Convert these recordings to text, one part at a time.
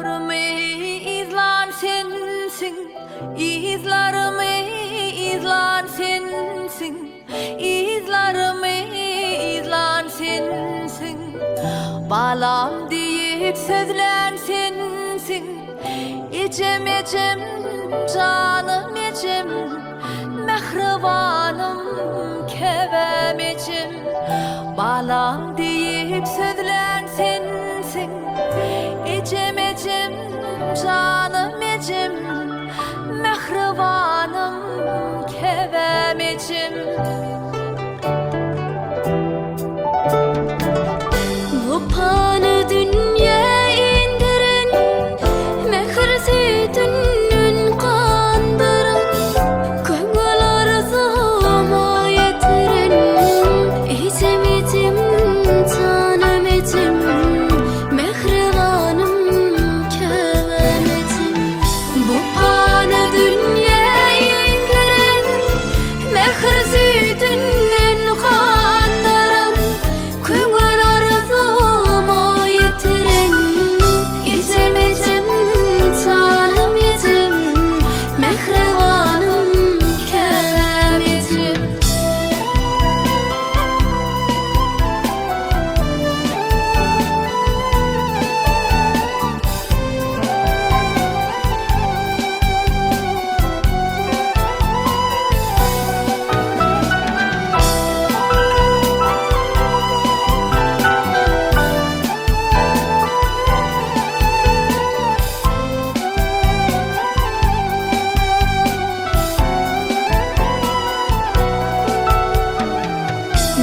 Ömrümi yzlan sensiň, Yzlarymy yzlan sensiň, Yzlarymy yzlan sensiň. Balam diýip sözlän sensiň, Ejem, ejem, janym ejem, Mähribanym, käbäm ejem. Balam diýip sözlän sensiň, Ejem, ejem, janym ejem, Mähribanym, käbäm ejem. Wepany dünýä indiren, Mähir süýdünden gandyran, Köňül arzuwyma ýetiren, Ejem, ejem, janym ejem, Mähribanym, käbäm ejem. Bu pany dünýä indiren, Mähir süýdünden gandyran, Köňül arzuwyma ýetiren, Ejem, ejem, janym ejem, Mähribanym, käbäm ejem.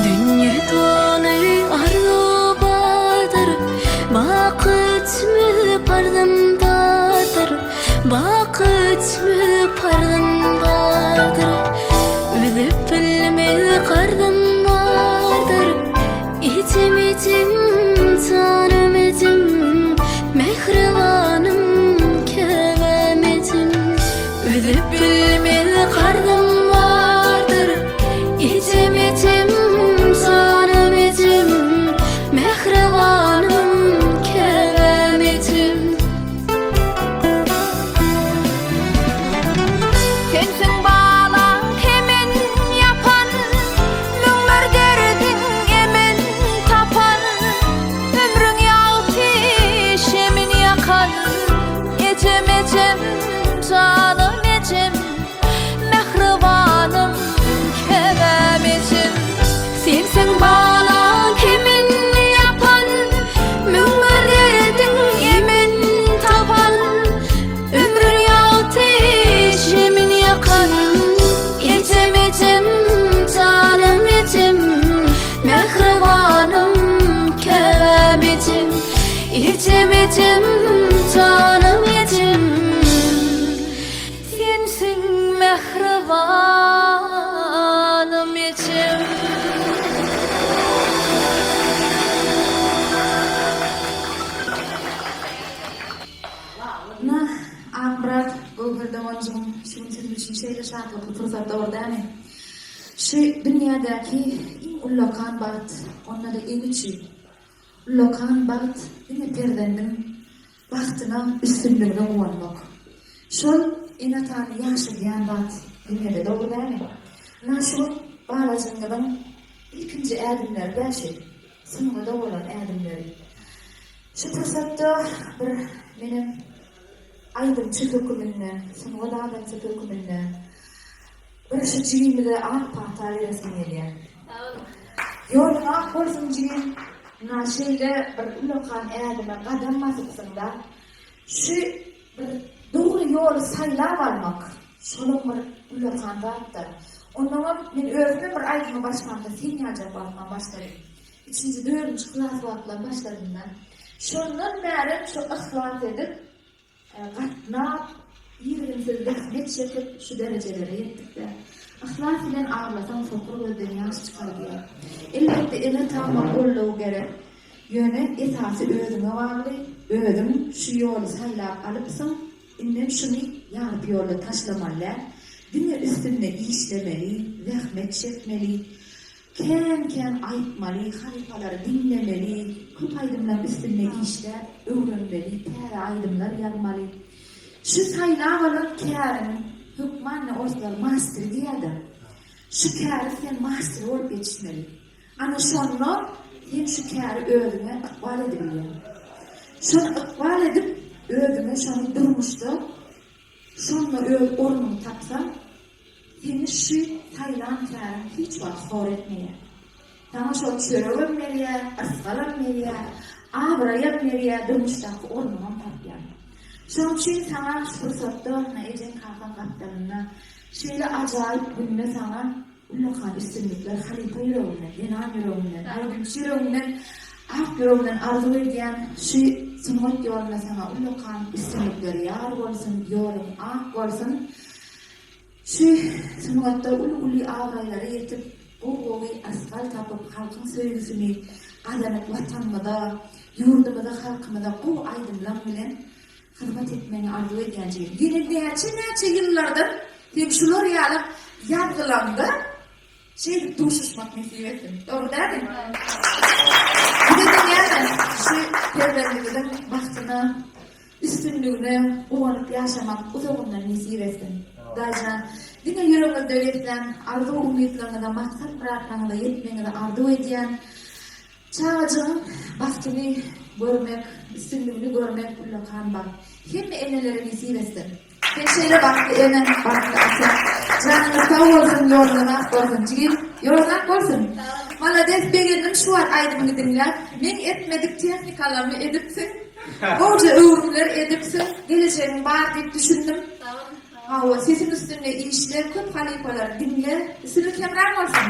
Dünýe doly arzuw bardyr, Baky öçmez parzym bardyr, Baky öçmez parzym bardyr, Üzüp bilmez karzym bardyr, Ejem, ejem, janym ejem, Mähribanym, käbäm ejem. Üzüp bilmez karzym bardyr, Ejem, ejem, janym ejem, Mähribanym, käbäm ejem. Sensiň balaň kemin ýapan, Müňler derdiň emin tapan, Ömrüň ýagty şemin ýakan, Ejem, ejem, janym ejem, Mähribanym, käbäm ejem. Sensiň balaň kemin ýapan, 1001 derdiň emin tapan, Ömrüň ýagty şemin ýakan, Ejem, ejem, janym ejem, Mähribanym, käbäm ejem. Ejem, ejem, janym ejem, Sensiň mähribanym ejem. Ynha, Akmyrat, Göwher doganjygym, şu gün siziň üçin şeýle şatlykly pursat dogry dälmi? Şu dünýädäki iň ullakan bagt, onda-da eň üçin. Ullakan bagt diňe perzendiň bagtyna, üstünligine guwanmak. Şol ene-atany ýaşadýan zat dünýede dogry dälmi? Ynha şu gün balajygyňyzyň ilkinji ädimleri dä şu, sungada bolan ädimleri. Şu pursatda bir menem aýdymçy höküminde, sungat adamsy höküminde Bir şu jigimize ak pata beresim gelýär. Ýoluň ak bolsun jigim. Ynha şeýle bir ullakan ädime gadam basypsyňda. Şu bir dogry ýoly saýlap almak şolam bir ullakan zatda. Onnoňam men özümem bir aýdyma başlamda sen ýaljak wagtman başladym. Üçünji dördünji klas wagtlam başladymda. Şondan bärem şu yhlas edip Gatnap, irginsiz zähmet çekip şu derejelere ýetdik-dä. Yhlas bilen aglasaň sokur gözden ýaş çykar diýýär. Elbetde ene-atama goldaw gerek. Ýöne esasy özüňe bagly, özüň şu ýoly saýlap alypsyň, indem şuny ýaryp ýolda taşlamaly däl. Diňe üstünde işlemeli, zähmet çekmeli. Kän-kän aýtmaly, halypalary diňlemeli, köp aýdymlaryň üstünde işläp, öwrenmeli, täze aýdymlar ýazmaly. Şu saýlap alan käriň hökman orslar masteri diýýär-de. Şu käri sen masteri bolup ýetişmeli. Ana şonda sen şu käri özüňe ykbal edibilýäň. Şony ykbal edip, özüňe şony durmuşda şonda öz ornuňy tapsaň, seni şu saýlan käriň hiç wagt hor etmeýär. Saňa şol çöregem berýär, yrsgalam berýär, abraýam berýär, durmuşdaky ornuňam tapýaň. Şonuň üçin saňa şu pursatda, ynha ejeň-kakaň gapdalynda, şeýle ajaýyp günde saňa Ullakan üstünlikler halypa ýüreginden, zenan ýüreginden, aýdymçy ýüreginden, ak ýüregimden arzuw edýän şu sungat ýolunda saňa ullakan üstünlikler ýar bolsun, ýoluň ak bolsun. Şu sungatda uly-uly abraýlara ýetip, gowy-gowy yrsgal tapyp, halkyň söýgüsini gazanyp Watanymyza, ýurdumyza, halkymyza gowy aýdymlaň bilen Hyzmat etmegiňi arzuw edýän jigim. Ýene näçe-näçe ýyllardan sen şular ýaly ýazgylaňda şeýdip duşuşmak nesip etsin. Dogry dälmi? Bize-de näme, şu perzendimiziň bagtyna, üstünligine guwanyp ýaşamak uzagyndan nesip etsin. Hudaýjan, diňe ýüregiňizde beslän arzuw-umytlaryňyza, maksat-myratlaryňyza ýetmegiňizi arzuw edýän. Çagajygyň bagtyny görmek, üstünligini görmek ullakan bagt. Hemme enelere nesip etsin. Sen şeýle bagtly ene, bagtly ata. Janyňyz sag bolsun, ýoluňyz ak bolsun jigim. Ýoluň ak bolsun. Malades begendim şu wagt aýdymyňy diňläp. Meň etmedik tehnikalarymy edipsiň. Gowja öwrümler edipsiň. Gelejegiň bar diýip düşündim. Hawa, sesiň üstünde işle, köp halypalary diňle. Üstünlik hemraň bolsun.